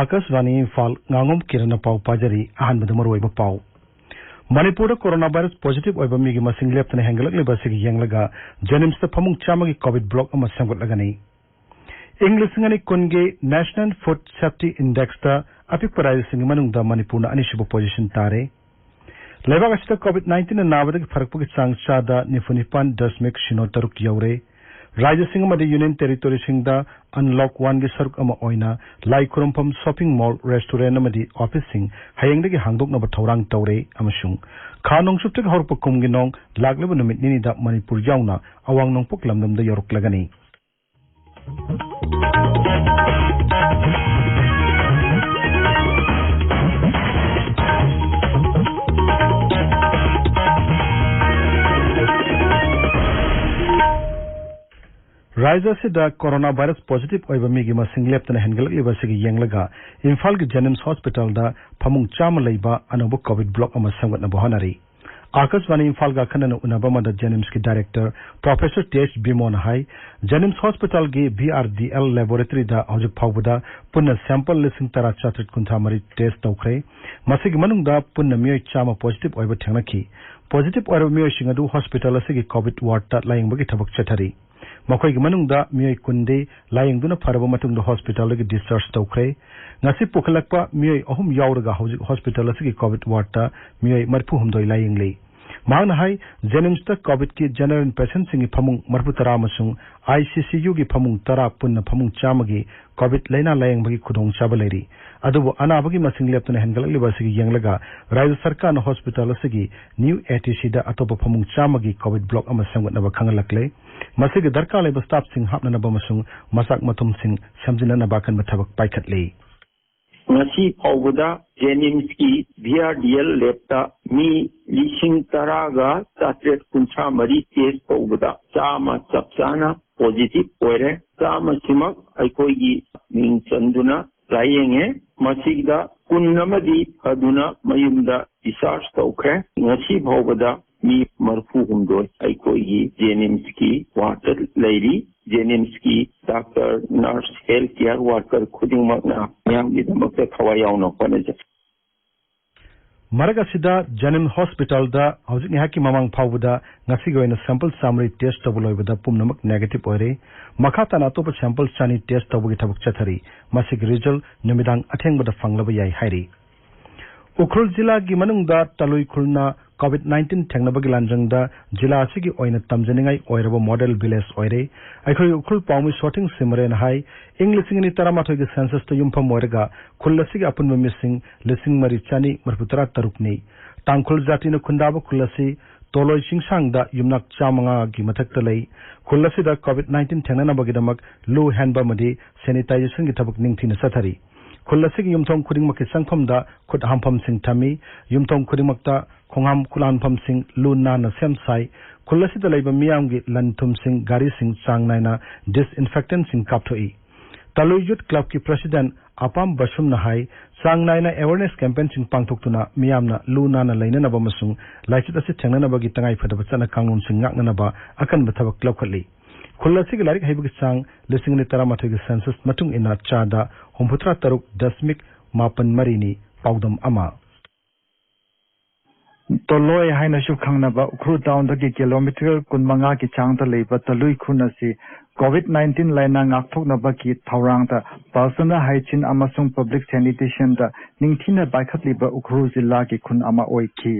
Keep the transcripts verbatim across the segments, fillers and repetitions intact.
ꯑꯀꯥꯁꯕꯥꯅꯤ ꯏꯝꯐꯥꯜ, ꯉꯥꯉꯣꯝ ꯀꯤꯔꯟꯅ ꯄꯥꯎ ꯄꯥꯖꯔꯤ꯫ ꯑꯍꯥꯟꯕꯗ ꯃꯔꯨꯑꯣꯏꯕ ꯄꯥꯎ꯫ ꯃꯅꯤꯄꯨꯔꯗ ꯀꯣꯔꯣꯅꯥ ꯚꯥꯏꯔꯁ ꯄꯣꯖꯤꯇꯤꯚ ꯑꯣꯏꯕ ꯃꯤꯒꯤ ꯃꯁꯤꯡ ꯂꯦꯞꯇꯅ ꯍꯦꯟꯒꯠꯂꯛꯂꯤꯕ ꯑꯁꯤꯒꯤ ꯌꯦꯡꯂꯒ ꯖꯦꯅꯤꯝꯁꯇ ꯐꯃꯨꯡ ꯆꯥꯝꯃꯒꯤ ꯀꯣꯚꯤꯗ ꯕ꯭ꯂꯣꯛ ꯑꯃ ꯁꯦꯝꯒꯠꯂꯒꯅꯤ꯫ ꯏꯪ ꯂꯤꯁꯤꯡ ꯑꯅꯤ ꯀꯨꯟꯒꯤ National Food Safety Indexꯇ ꯑꯄꯤꯛꯄ ꯔꯥꯖ꯭ꯌꯁꯤꯡꯒꯤ ꯃꯅꯨꯡꯗ ꯃꯅꯤꯄꯨꯔꯅ ꯑꯅꯤꯁꯨꯕ ꯄꯣꯖꯤꯁꯟ ꯇꯥꯔꯦ꯫ ꯂꯩꯕꯥꯛ ꯑꯁꯤꯗ ꯀꯣꯚꯤꯗ ꯅꯥꯏꯟꯇꯤꯟꯅ ꯅꯥꯕꯗꯒꯤ ꯐꯔꯛꯄꯒꯤ ꯆꯥꯡ ꯆꯥꯗ ꯅꯤꯐꯨ ꯅꯤꯄꯥꯟ ꯗꯁꯃꯤꯛ ꯁꯤꯅꯣ ꯇꯔꯨꯛ ꯌꯧꯔꯦ꯫ ꯔꯥꯖ꯭ꯌꯁꯤꯡ ꯑꯃꯗꯤ ꯌꯨꯅꯤꯌꯟ ꯇꯦꯔꯤꯇꯣꯔꯤꯁꯤꯡꯗ ꯑꯟꯂꯣꯛ ꯋꯥꯟꯒꯤ ꯁꯔꯨꯛ ꯑꯃ ꯑꯣꯏꯅ ꯂꯥꯏ ꯈꯨꯔꯨꯝꯐꯝ, ꯁꯣꯄꯤꯡ ꯃꯣꯜ, ꯔꯦꯁꯇꯨꯔꯦꯟ ꯑꯃꯗꯤ ꯑꯣꯐꯤꯁꯁꯤꯡ ꯍꯌꯦꯡꯗꯒꯤ ꯍꯥꯡꯗꯣꯛꯅꯕ ꯊꯧꯔꯥꯡ ꯇꯧꯔꯦ ꯑꯃꯁꯨꯡ ꯈꯥ ꯅꯣꯡꯆꯨꯞꯇꯒꯤ ꯍꯧꯔꯛꯄ ꯀꯨꯝꯒꯤ ꯅꯣꯡ ꯂꯥꯛꯂꯤꯕ ꯅꯨꯃꯤꯠ ꯅꯤꯅꯤꯗ ꯃꯅꯤꯄꯨꯔ ꯌꯥꯎꯅ ꯑꯋꯥꯡ ꯅꯣꯡꯄꯣꯛ ꯂꯝꯗꯝꯗ ꯌꯧꯔꯛꯂꯒꯅꯤ꯫ ꯔꯥꯖ꯭ꯌ ꯑꯁꯤꯗ ꯀꯣꯔꯣꯅꯥ ꯚꯥꯏꯔꯁ ꯄꯣꯖꯤꯇꯤꯚ ꯑꯣꯏꯕ ꯃꯤꯒꯤ ꯃꯁꯤꯡ ꯂꯦꯞꯇꯅ ꯍꯦꯟꯒꯠꯂꯛꯂꯤꯕ ꯑꯁꯤꯒꯤ ꯌꯦꯡꯂꯒ ꯏꯝꯐꯥꯜꯒꯤ ꯖꯦꯅꯤꯝꯁ ꯍꯣꯁꯄꯤꯇꯥꯜꯗ ꯐꯃꯨꯡ ꯆꯥꯝꯃ ꯂꯩꯕ ꯑꯅꯧꯕ ꯀꯣꯚꯤꯗ ꯕ꯭ꯂꯣꯛ ꯑꯃ ꯁꯦꯝꯒꯠꯅꯕ ꯍꯣꯠꯅꯔꯤ꯫ ꯑꯀꯥꯁꯕꯥꯅꯤ ꯏꯝꯐꯥꯜꯒ ꯑꯈꯟꯅꯅ ꯎꯅꯕ ꯑꯃꯗ ꯖꯦꯅꯤꯝꯁꯀꯤ ꯗꯥꯏꯔꯦꯛꯇꯔ ꯄ꯭ꯔꯣꯐꯦꯁꯔ ꯇꯤ ꯑꯩꯆ ꯕꯤꯃꯣꯟꯅ ꯍꯥꯏ, ꯖꯦꯅꯤꯝꯁ ꯍꯣꯁꯄꯤꯇꯥꯜꯒꯤ ꯚꯤ ꯑꯥꯔ ꯗꯤ ꯑꯦꯜ ꯂꯦꯕꯣꯔꯦꯇꯔꯤꯗ ꯍꯧꯖꯤꯛ ꯐꯥꯎꯕꯗ ꯄꯨꯟꯅ ꯁꯦꯝꯄꯜ ꯂꯤꯁꯤꯡ ꯇꯔꯥ ꯆꯥꯇ꯭ꯔꯦꯠ ꯀꯨꯟꯊ꯭ꯔꯥ ꯃꯔꯤ ꯇꯦꯁ ꯇꯧꯈ꯭ꯔꯦ꯫ ꯃꯁꯤꯒꯤ ꯃꯅꯨꯡꯗ ꯄꯨꯟꯅ ꯃꯤꯑꯣꯏ ꯆꯥꯝꯃ ꯄꯣꯖꯤꯇꯤꯚ ꯑꯣꯏꯕ ꯊꯦꯡꯅꯈꯤ꯫ ꯄꯣꯖꯤꯇꯤꯚ ꯑꯣꯏꯔꯕ ꯃꯤꯑꯣꯏꯁꯤꯡ ꯑꯗꯨ ꯍꯣꯁꯄꯤꯇꯥꯜ ꯑꯁꯤꯒꯤ ꯀꯣꯚꯤꯗ ꯋꯥꯔꯗꯇ ꯂꯥꯌꯦꯡꯕꯒꯤ ꯊꯕꯛ ꯆꯠꯊꯔꯤ꯫ ꯃꯈꯣꯏꯒꯤ ꯃꯅꯨꯡꯗ ꯃꯤꯑꯣꯏ ꯀꯨꯟꯗꯤ ꯂꯥꯌꯦꯡꯗꯨꯅ ꯐꯔꯕ ꯃꯇꯨꯡꯗ ꯍꯣꯁꯄꯤꯇꯥꯜꯗꯒꯤ ꯗꯤꯁꯆꯥꯔꯖ ꯇꯧꯈ꯭ꯔꯦ꯫ ꯉꯁꯤ ꯄꯨꯈꯠꯂꯛꯄ ꯃꯤꯑꯣꯏ ꯑꯍꯨꯝ ꯌꯥꯎꯔꯒ ꯍꯧꯖꯤꯛ ꯍꯣꯁꯄꯤꯇꯥꯜ ꯑꯁꯤꯒꯤ ꯀꯣꯚꯤꯗ ꯋꯥꯔꯗꯇ ꯃꯤꯑꯣꯏ ꯃꯔꯤꯐꯨ ꯍꯨꯝꯗꯣꯏ ꯂꯥꯌꯦꯡꯂꯤ꯫ ꯃꯍꯥꯛꯅ ꯍꯥꯏ, ꯖꯦꯅꯤꯝꯁꯇ ꯀꯣꯚꯤꯗꯀꯤ ꯖꯦꯅꯔꯦꯜ ꯄꯦꯁꯦꯟꯠꯁꯤꯡꯒꯤ ꯐꯃꯨꯡ ꯃꯔꯤꯐꯨ ꯇꯔꯥ ꯑꯃꯁꯨꯡ ꯑꯥꯏ ꯁꯤ ꯁꯤ ꯌꯨꯒꯤ ꯐꯃꯨꯡ ꯇꯔꯥ, ꯄꯨꯟꯅ ꯐꯃꯨꯡ ꯆꯥꯝꯃꯒꯤ ꯀꯣꯚꯤꯗ ꯂꯥꯏꯅꯥ ꯂꯥꯌꯦꯡꯕꯒꯤ ꯈꯨꯗꯣꯡꯆꯥꯕ ꯂꯩꯔꯤ꯫ ꯑꯗꯨꯕꯨ ꯑꯅꯥꯕꯒꯤ ꯃꯁꯤꯡ ꯂꯦꯞꯇꯅ ꯍꯦꯟꯒꯠꯂꯛꯂꯤꯕ ꯑꯁꯤꯒꯤ ꯌꯦꯡꯂꯒ ꯔꯥꯖ꯭ꯌ ꯁꯔꯀꯥꯔꯅ ꯍꯣꯁꯄꯤꯇꯥꯜ ꯑꯁꯤꯒꯤ ꯅ꯭ꯌꯨ ꯑꯦ ꯇꯤ ꯁꯤꯗ ꯑꯇꯣꯞꯄ ꯐꯃꯨꯡ ꯆꯥꯝꯃꯒꯤ ꯀꯣꯚꯤꯗ ꯕ꯭ꯂꯣꯛ ꯑꯃ ꯁꯦꯝꯒꯠꯅꯕ ꯈꯪꯍꯜꯂꯛꯂꯦ꯫ ꯃꯁꯤꯒꯤ ꯗꯔꯀꯥꯔ ꯂꯩꯕ ꯁ꯭ꯇꯥꯐꯁꯤꯡ ꯍꯥꯞꯅꯅꯕ ꯑꯃꯁꯨꯡ ꯃꯆꯥꯛ ꯃꯊꯨꯝꯁꯤꯡ ꯁꯦꯝꯖꯤꯟꯅꯅꯕ ꯑꯀꯟꯕ ꯊꯕꯛ ꯄꯥꯏꯈꯠꯂꯤ꯫ ꯉꯁꯤ ꯐꯥꯎꯕꯗ ꯖꯦꯅꯤꯝꯁꯀꯤ ꯚꯤ ꯑꯥꯔ ꯗꯤ ꯑꯦꯜ ꯂꯦꯕꯇ ꯃꯤ ꯂꯤꯁꯤꯡ ꯇꯔꯥꯒ ꯆꯥꯇ꯭ꯔꯦꯠ ꯀꯨꯟꯊ꯭ꯔꯥ ꯃꯔꯤ ꯇꯦꯁ ꯇꯧꯕꯗ ꯆꯥꯝꯃ ꯆꯞ ꯆꯥꯅ ꯄꯣꯖꯤꯇꯤꯚ ꯑꯣꯏꯔꯦ꯫ ꯆꯥꯝꯃꯁꯤꯃꯛ ꯑꯩꯈꯣꯏꯒꯤ ꯃꯤꯡ ꯆꯟꯗꯨꯅ ꯂꯥꯌꯦꯡꯉꯦ꯫ ꯃꯁꯤꯗ ꯀꯨꯟ ꯑꯃꯗꯤ ꯐꯗꯨꯅ ꯃꯌꯨꯝꯗ ꯗꯤꯁꯆꯥꯔꯖ ꯇꯧꯈ꯭ꯔꯦ꯫ ꯉꯁꯤ ꯐꯥꯎꯕꯗ ꯃꯤ ꯃꯔꯤꯐꯨ ꯍꯨꯝꯗꯣꯏ ꯑꯩꯈꯣꯏꯒꯤ ꯖꯦꯅꯤꯝꯁꯀꯤ ꯋꯥꯔꯗꯇ ꯂꯩꯔꯤ꯫ ꯖꯦꯅꯤꯝꯁꯀꯤ doctor, nurse, health care worker ꯈꯨꯗꯤꯡꯃꯛꯅ ꯃꯤꯌꯥꯝꯒꯤꯗꯃꯛꯇ ꯊꯋꯥꯏ ꯌꯥꯎꯅ ꯍꯣꯠꯅꯖꯩ꯫ ꯃꯔꯛ ꯑꯁꯤꯗ ꯖꯦꯅꯤꯝꯁ ꯍꯣꯁꯄꯤꯇꯥꯜꯗ ꯍꯧꯖꯤꯛ ꯉꯥꯏꯍꯥꯛꯀꯤ ꯃꯃꯥꯡ ꯐꯥꯎꯕꯗ ꯉꯁꯤꯒꯤ ꯑꯣꯏꯅ ꯁꯦꯝꯄꯜ ꯆꯥꯝꯃꯔꯤ ꯇꯦꯁ ꯇꯧꯕ ꯂꯣꯏꯕꯗ ꯄꯨꯝꯅꯃꯛ ꯅꯦꯒꯦꯇꯤꯚ ꯑꯣꯏꯔꯦ꯫ ꯃꯈꯥ ꯇꯥꯅ ꯑꯇꯣꯞꯄ ꯁꯦꯝꯄꯜ ꯆꯅꯤ ꯇꯦꯁ ꯇꯧꯕꯒꯤ ꯊꯕꯛ ꯆꯠꯊꯔꯤ꯫ ꯃꯁꯤꯒꯤ ꯔꯤꯖꯜ ꯅꯨꯃꯤꯗꯥꯡ ꯑꯊꯦꯡꯕꯗ ꯐꯪꯂꯕ ꯌꯥꯏ ꯍꯥꯏꯔꯤ꯫ ꯎꯈ꯭ꯔꯨꯜ ꯖꯤꯂꯥꯒꯤ ꯃꯅꯨꯡꯗ ꯇꯂꯨꯏ ꯈꯨꯜꯅ ꯀꯣꯚꯤꯗ ꯅꯥꯏꯟꯇꯤꯟ ꯊꯦꯡꯅꯕꯒꯤ ꯂꯥꯟꯖꯪꯗ ꯖꯤꯂꯥ ꯑꯁꯤꯒꯤ ꯑꯣꯏꯅ ꯇꯝꯖꯅꯤꯡꯉꯥꯏ ꯑꯣꯏꯔꯕ ꯃꯣꯗꯦꯜ ꯚꯤꯂꯦꯖ ꯑꯣꯏꯔꯦ꯫ ꯑꯩꯈꯣꯏꯒꯤ ꯎꯈ꯭ꯔꯨꯜ ꯄꯥꯎꯃꯤ ꯁꯣꯇꯤꯡ ꯁꯤꯃꯔꯦꯅ ꯍꯥꯏ, ꯏꯪ ꯂꯤꯁꯤꯡ ꯑꯅꯤ ꯇꯔꯥꯃꯥꯊꯣꯏꯒꯤ ꯁꯦꯟꯁꯁꯇ ꯌꯨꯝꯐꯝ ꯑꯣꯏꯔꯒ ꯈꯨꯜ ꯑꯁꯤꯒꯤ ꯑꯄꯨꯟꯕ ꯃꯤꯁꯤꯡ ꯂꯤꯁꯤꯡ ꯃꯔꯤ ꯆꯅꯤ ꯃꯔꯤꯐꯨ ꯇꯔꯥ ꯇꯔꯨꯛꯅꯤ꯫ ꯇꯥꯡꯈꯨꯜ ꯖꯥꯇꯤꯅ ꯈꯨꯟꯗꯥꯕ ꯈꯨꯜ ꯑꯁꯤ ꯇꯣꯂꯣꯏ ꯆꯤꯡꯁꯥꯡꯗ ꯌꯨꯝꯅꯥꯛ ꯆꯥꯝꯃꯉꯥꯒꯤ ꯃꯊꯛꯇ ꯂꯩ꯫ ꯈꯨꯜ ꯑꯁꯤꯗ ꯀꯣꯚꯤꯗ ꯅꯥꯏꯟꯇꯤꯟ ꯊꯦꯡꯅꯅꯕꯒꯤꯗꯃꯛ ꯂꯨ ꯍꯦꯟꯕ ꯑꯃꯗꯤ ꯁꯦꯅꯤꯇꯥꯏꯖꯦꯁꯟꯒꯤ ꯊꯕꯛ ꯅꯤꯡꯊꯤꯅ ꯆꯠꯊꯔꯤ꯫ ꯈꯨꯜ ꯑꯁꯤꯒꯤ ꯌꯨꯝꯊꯣꯡ ꯈꯨꯗꯤꯡꯃꯛꯀꯤ ꯆꯪꯐꯝꯗ ꯈꯨꯠ ꯍꯥꯝꯐꯝꯁꯤꯡ ꯊꯝꯃꯤ꯫ ꯌꯨꯝꯊꯣꯡ ꯈꯨꯗꯤꯡꯃꯛꯇ ꯈꯣꯡꯍꯥꯝ ꯈꯨꯠꯍꯥꯝꯐꯝꯁꯤꯡ ꯂꯨ ꯅꯥꯟꯅ ꯁꯦꯝ ꯁꯥꯏ꯫ ꯈꯨꯜ ꯑꯁꯤꯗ ꯂꯩꯕ ꯃꯤꯌꯥꯝꯒꯤ ꯂꯟ ꯊꯨꯝꯁꯤꯡ, ꯒꯥꯔꯤꯁꯤꯡ ꯆꯥꯡ ꯅꯥꯏꯅ ꯗꯤꯁꯏꯟꯐꯦꯛꯇꯦꯟꯠꯁꯤꯡ ꯀꯥꯞꯊꯣꯛꯏ꯫ ꯇꯂꯨꯏ ꯌꯨꯠ ꯀ꯭ꯂꯕꯀꯤ ꯄ꯭ꯔꯦꯁꯤꯗꯦꯟꯠ ꯑꯄꯥꯝ ꯕꯁꯨꯝꯅ ꯍꯥꯏ, ꯆꯥꯡ ꯅꯥꯏꯅ ꯑꯦꯋꯦꯔꯅꯦꯁ ꯀꯦꯝꯄꯦꯟꯁꯤꯡ ꯄꯥꯡꯊꯣꯛꯇꯨꯅ ꯃꯤꯌꯥꯝꯅ ꯂꯨ ꯅꯥꯟꯅ ꯂꯩꯅꯅꯕ ꯑꯃꯁꯨꯡ ꯂꯥꯏꯆꯠ ꯑꯁꯤ ꯊꯦꯡꯅꯅꯕꯒꯤ ꯇꯉꯥꯏꯐꯗꯕ ꯆꯠꯅ ꯀꯥꯡꯂꯣꯟꯁꯤꯡ ꯉꯥꯛꯅꯅꯕ ꯑꯀꯟꯕ ꯊꯕꯛ ꯂꯧꯈꯠꯂꯤ꯫ ꯈꯨꯜ ꯑꯁꯤꯒꯤ ꯂꯥꯏꯔꯤꯛ ꯍꯩꯕꯒꯤ ꯆꯥꯡ ꯂꯤꯁꯤꯡ ꯑꯅꯤ ꯇꯔꯥꯃꯥꯊꯣꯏꯒꯤ ꯁꯦꯟꯁꯁ ꯃꯇꯨꯡ ꯏꯟꯅ ꯆꯥꯗ ꯍꯨꯝꯐꯨꯇꯔꯥ ꯇꯔꯨꯛ ꯗꯁꯃꯤꯛ ꯃꯥꯄꯟ ꯃꯔꯤꯅꯤ꯫ ꯄꯥꯎꯗꯝ ꯑꯃ꯫ ꯇꯣꯂꯣꯏ ꯍꯥꯏꯅꯁꯨ ꯈꯪꯅꯕ ꯎꯈ꯭ꯔꯨꯜ ꯇꯥꯎꯟꯗꯒꯤ ꯀꯤꯂꯣꯃꯤꯇꯔ ꯀꯨꯟꯃꯉꯥꯒꯤ ꯆꯥꯡꯗ ꯂꯩꯕ ꯇꯂꯨꯏ ꯈꯨꯟ ꯑꯁꯤ ꯀꯣꯚꯤꯗ ꯅꯥꯏꯟꯇꯤꯟ ꯂꯥꯏꯅꯥ ꯉꯥꯛꯊꯣꯛꯅꯕꯒꯤ ꯊꯧꯔꯥꯡꯗ personal hygiene ꯑꯃꯁꯨꯡ ꯄꯕ꯭ꯂꯤꯛ ꯁꯦꯅꯤꯇꯦꯁꯟꯗ ꯅꯤꯡꯊꯤꯅ ꯄꯥꯏꯈꯠꯂꯤꯕ ꯎꯈ꯭ꯔꯨꯜ ꯖꯤꯂꯥꯒꯤ ꯈꯨꯟ ꯑꯃ ꯑꯣꯏꯈꯤ꯫